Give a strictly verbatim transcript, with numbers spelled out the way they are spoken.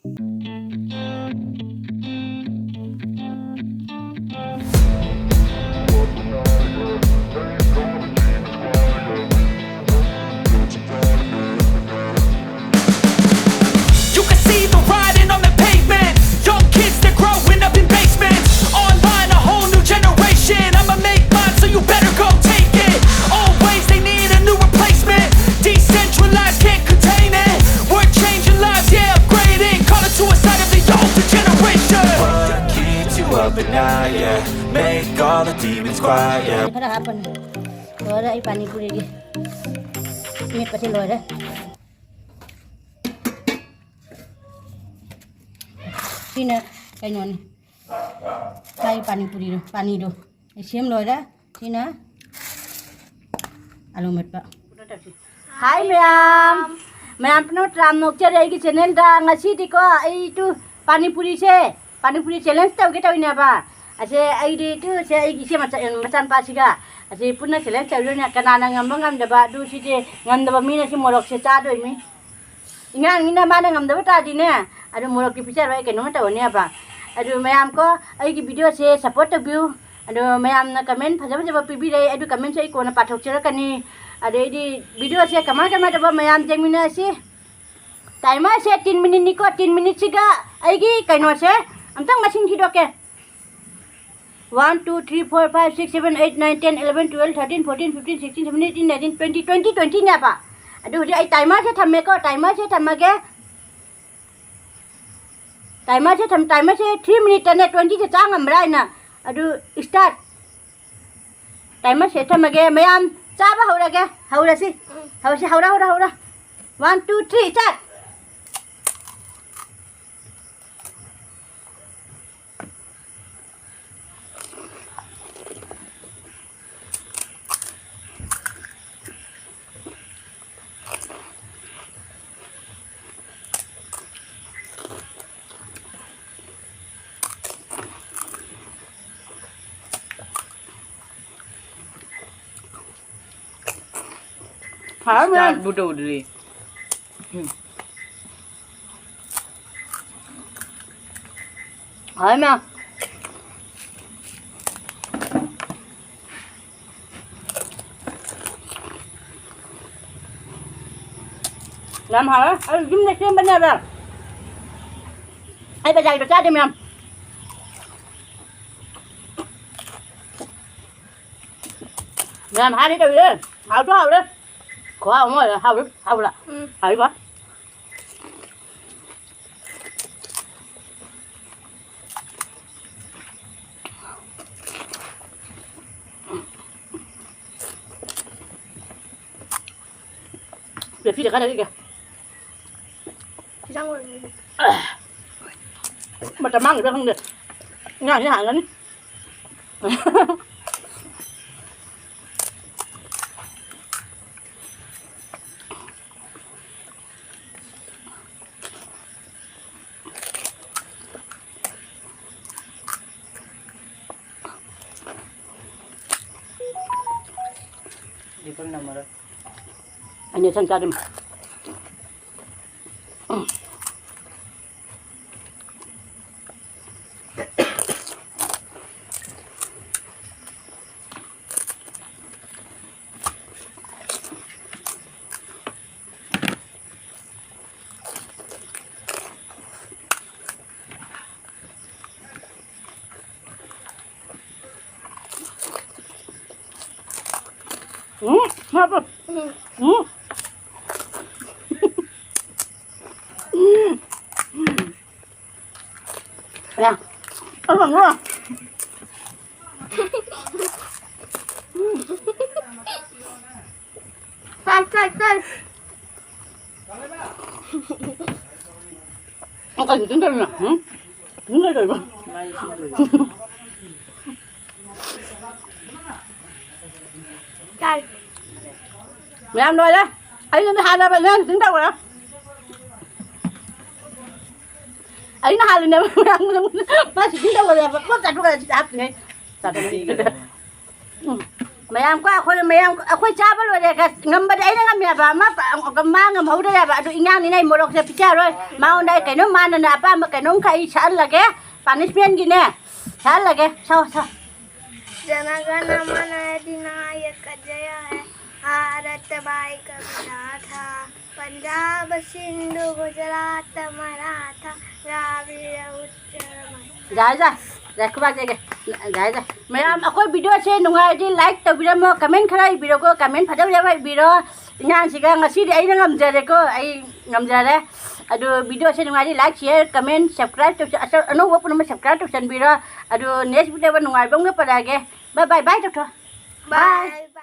You can see the writing on the pavement. Young kids, they're growing up in basements. Online, a whole new generation. I'ma make mine, so you better go take it. Always, they need a new replacement. Decentralized, can't contain it. We're changing lives, yeah, upgrading. Call it suicide of the older generation. What keeps you up at night, yeah? Make all the demons quiet, yeah. ꯈꯔ ꯍꯥꯞꯄꯅꯤ꯫ ꯂꯣꯏꯔꯦ ꯑꯩ ꯄꯥꯅꯤ ꯄꯨꯔꯤꯒꯤ꯫ ꯃꯦꯠꯄꯁꯦ ꯂꯣꯏꯔꯦ꯫ ꯁꯤꯅ ꯀꯩꯅꯣꯅꯤ꯫ ꯆꯥꯏ ꯄꯥꯅꯤ ꯄꯨꯔꯤꯗꯣ, ꯄꯥꯅꯤꯗꯣ꯫ ꯑꯩ ꯁꯦꯝ ꯂꯣꯏꯔꯦ꯫ ꯁꯤꯅ ꯑꯂꯨ ꯃꯦꯠꯄ꯫ ꯍꯥꯏ ꯃꯌꯥꯝ, ꯃꯌꯥꯝ ꯄꯨꯝꯅꯃꯛ ꯇꯔꯥꯝꯅ ꯑꯣꯛꯆꯔꯤ ꯑꯩꯒꯤ ꯆꯦꯅꯦꯜꯗ꯫ ꯉꯁꯤꯗꯤꯀꯣ ꯑꯩ ꯇꯨ ꯄꯥꯅꯤꯄꯨꯔꯤꯁꯦ, ꯄꯥꯅꯤꯄꯨꯔꯤ ꯆꯦꯂꯦꯟꯖ ꯇꯧꯒꯦ ꯇꯧꯔꯤꯅꯦꯕ꯫ ꯑꯁꯦ ꯑꯩꯗꯤ ꯇꯨ ꯁꯦ ꯑꯩꯒꯤ ꯏꯆꯦ ꯃꯆꯥ, ꯃꯆꯥꯅꯨꯄꯥꯁꯤꯒ ꯑꯁꯤ ꯄꯨꯟꯅ ꯆꯦꯂꯦꯟꯖ ꯇꯧꯗꯣꯏꯅꯦ꯫ ꯀꯅꯥꯅ ꯉꯝꯕ ꯉꯝꯗꯕ ꯑꯗꯨ ꯁꯤꯗꯤ ꯉꯝꯗꯕ ꯃꯤꯅ ꯁꯤ ꯃꯣꯔꯣꯛꯁꯦ ꯆꯥꯗꯣꯏꯅꯤ꯫ ꯑꯉꯥꯡꯅꯤꯅ ꯃꯥꯅ ꯉꯝꯗꯕ ꯇꯥꯔꯗꯤꯅꯦ, ꯑꯗꯨ ꯃꯣꯔꯣꯛꯇꯤ ꯄꯤꯖꯔꯣꯏ, ꯑꯩ ꯀꯩꯅꯣꯝꯃ ꯇꯧꯔꯅꯦꯕ꯫ ꯑꯗꯨ ꯃꯌꯥꯝ ꯀꯣ, ꯑꯩꯒꯤ ꯚꯤꯗꯤꯑꯣꯁꯦ ꯁꯞꯄꯣꯔꯠ ꯇꯧꯕꯤꯌꯨ꯫ ꯑꯗꯣ ꯃꯌꯥꯝꯅ ꯀꯃꯦꯟ ꯐꯖ ꯐꯖꯕ ꯄꯤꯕꯤꯔꯛꯏ, ꯑꯗꯨ ꯀꯃꯦꯟꯁꯨ ꯑꯩ ꯀꯣꯟꯅ ꯄꯥꯊꯣꯛꯆꯔꯛꯀꯅꯤ꯫ ꯑꯗꯩꯗꯤ ꯚꯤꯗꯤꯑꯣꯁꯦ ꯀꯃꯥꯏ ꯀꯃꯥꯏ ꯇꯧꯕ ꯃꯌꯥꯝ ꯌꯦꯡꯃꯤꯟꯅꯁꯤ꯫ ꯇꯥꯏꯃꯔꯁꯦ ꯇꯤꯟ ꯃꯤꯅꯤꯠꯅꯤꯀꯣ, ꯇꯤꯟ ꯃꯤꯅꯤꯠꯁꯤꯒ ꯑꯩꯒꯤ ꯀꯩꯅꯣꯁꯦ ꯑꯝꯇꯪ ꯃꯁꯤꯡ ꯊꯤꯗꯣꯛꯀꯦ꯫ One, two, three, four, five, six, seven, eight, nine, ten, eleven, twelve, thirteen, fourteen, fifteen, sixteen, seventeen, eighteen, nineteen, twenty, twenty, twenty ꯅꯦꯕ꯫ ꯑꯗꯨ ꯍꯧꯖꯤꯛ ꯑꯩ ꯇꯥꯏꯃꯔꯁꯦ ꯊꯝꯃꯦꯀꯣ, ꯇꯥꯏꯃꯔꯁꯦ ꯊꯝꯃꯒꯦ꯫ ꯇꯥꯏꯃꯔꯁꯦ ꯊꯝ-, ꯇꯥꯏꯃꯔꯁꯦ three ꯃꯤꯅꯤꯠꯇꯅꯦ twenty ꯁꯦ ꯆꯥ ꯉꯝꯕ꯭ꯔꯥ ꯍꯥꯏꯅ꯫ ꯑꯗꯨ start꯫ ꯇꯥꯏꯃꯔꯁꯦ ꯊꯝꯃꯒꯦ꯫ ꯃꯌꯥꯝ ꯆꯥꯕ ꯍꯧꯔꯒꯦ꯫ ꯍꯧꯔꯁꯤ꯫ ꯍꯧꯔꯁꯤ, ꯍꯧꯔ, ꯍꯧꯔ, ꯍꯧꯔ꯫ One, two, three, start꯫ ꯍꯥꯎꯔꯝꯃꯦ꯫ Startꯕꯨ ꯇꯧꯗ꯭ꯔꯤ꯫ ꯎꯝ꯫ ꯍꯥꯎꯋꯦ ꯃꯌꯥꯝ꯫ ꯌꯥꯝ ꯍꯥꯎꯋꯦ꯫ ꯑꯩ ꯌꯨꯝꯗ ꯁꯦꯝꯕꯅꯦꯕ꯫ ꯑꯩ ꯕꯖꯥꯔꯒꯤꯗꯣ ꯆꯥꯗꯦ ꯃꯌꯥꯝ꯫ ꯃꯌꯥꯝ ꯍꯥꯏꯒꯦ ꯇꯧꯔꯤꯁꯦ꯫ ꯍꯥꯎꯁꯨ ꯍꯥꯎꯔꯦ꯫ ꯈꯨꯍꯥꯎ ꯑꯃ ꯑꯣꯏꯔꯦ꯫ ꯍꯥꯎꯔꯦ꯫ ꯍꯥꯎꯕ꯭ꯔꯥ? ꯎꯝ꯫ ꯍꯥꯎꯏꯕ꯫ ꯄꯦꯞꯁꯤꯗ ꯈꯔ ꯂꯩꯒꯦ꯫ ꯏꯟꯖꯥꯡ ꯑꯣꯏꯔꯝꯒꯅꯤ꯫ ꯃꯇꯝ ꯃꯥꯡꯉꯤꯕ꯭ꯔꯥ ꯈꯪꯗꯦ꯫ ꯏꯟꯖꯥꯡꯁꯤ ꯍꯥꯡꯒꯅꯤ꯫ ꯑꯩꯅ ꯁꯟ ꯆꯥꯗꯣꯏꯅꯤ꯫ ꯎꯝ, ꯍꯥꯞꯄꯨ꯫ ꯎꯝ꯫ ꯌꯥ꯫ ꯑꯗꯨꯒ ꯀꯥꯏ, ꯀꯥꯏ, ꯀꯥꯏ꯫ ꯅꯪ ꯀꯩ ꯁꯤꯖꯤꯟꯅꯗꯣꯏꯅꯣ? ꯎꯝ? ꯁꯤꯖꯤꯟꯅꯗꯣꯏꯕ? ꯀꯥꯏ꯫ ꯃꯌꯥꯝ ꯂꯣꯏꯔꯦ꯫ ꯑꯩꯅ ꯍꯥꯟꯅ ꯕꯦꯂꯦꯟꯁ ꯇꯧꯔꯦ꯫ ꯑꯩꯅ ꯍꯥꯜꯂꯤꯅꯦꯕ ꯃꯌꯥꯝ꯫ ꯃꯥ ꯁꯤꯖꯤꯟꯅꯗꯧꯕꯅꯦꯕ꯫ ꯄꯣꯠ ꯆꯥꯊꯣꯛꯈ꯭ꯔꯦ ꯁꯤꯗ ꯍꯥꯞꯇ꯭ꯔꯤꯉꯩ꯫ ꯆꯥꯊꯣꯛꯈ꯭ꯔꯦ꯫ ꯎꯝ꯫ ꯃꯌꯥꯝ ꯀꯣ, ꯑꯩꯈꯣꯏ ꯃꯌꯥꯝ, ꯑꯩꯈꯣꯏ ꯆꯥꯕ ꯂꯣꯏꯔꯦ꯫ ꯉꯝꯕꯗꯤ ꯑꯩꯅ ꯉꯝꯃꯦꯕ, ꯑꯃ ꯄ-, ꯃꯥ ꯉꯝꯍꯧꯗ꯭ꯔꯦꯕ꯫ ꯑꯗꯨ ꯏꯟꯖꯥꯡꯅꯤꯅ ꯑꯩ ꯃꯣꯔꯣꯛꯁꯦ ꯄꯤꯖꯔꯣꯏ꯫ ꯃꯉꯣꯟꯗ ꯑꯩ ꯀꯩꯅꯣꯝ, ꯃꯥꯅꯅ ꯑꯄꯥꯝꯕ ꯀꯩꯅꯣꯝꯈꯛ ꯑꯩ ꯁꯛꯍꯜꯂꯒꯦ꯫ Punishmentꯒꯤꯅꯦ꯫ ꯁꯛꯍꯜꯂꯒꯦ꯫ ꯁꯛꯑꯣ, ꯁꯛꯑꯣ꯫ जनगण मन अधिनायक जय हे भारत भाग्य विधाता। पंजाब सिंधु गुजरात मराठा द्राविड़ उत्कल। ꯌꯥꯔꯦ, ꯌꯥꯔꯦ꯫ ꯌꯥꯔꯦ, ꯈꯨꯕꯥꯛ ꯆꯩꯒꯦ꯫ ꯌꯥꯔꯦ, ꯌꯥꯔꯦ꯫ ꯃꯌꯥꯝ, ꯑꯩꯈꯣꯏ videoꯁꯦ ꯅꯨꯡꯉꯥꯏꯔꯗꯤ like ꯇꯧꯕꯤꯔꯝꯃꯣ, comment ꯈꯔ ꯏꯕꯤꯔꯣꯀꯣ, comment ꯐꯖ ꯐꯖꯕ ꯏꯕꯤꯔꯣ꯫ ꯏꯟꯖꯥꯡꯁꯤꯒ ꯉꯁꯤꯗꯤ ꯑꯩꯅ ꯉꯝꯖꯔꯦꯀꯣ, ꯑꯩ ꯉꯝꯖꯔꯦ꯫ ꯑꯗꯨ videoꯁꯦ ꯅꯨꯡꯉꯥꯏꯔꯗꯤ like, share, comment, subscribe ꯇꯧꯁ-, ꯑꯁ-, ꯑꯅꯧꯕ ꯄꯨꯝꯅꯃꯛ subscribe ꯇꯧꯁꯟꯕꯤꯔꯣ꯫ ꯑꯗꯨ next videoꯗ ꯅꯨꯡꯉꯥꯏꯕ ꯑꯃꯒ ꯄꯨꯔꯛꯑꯒꯦ꯫ Bye bye, bye ꯇꯧꯊꯣꯛꯑꯣ꯫ Bye꯫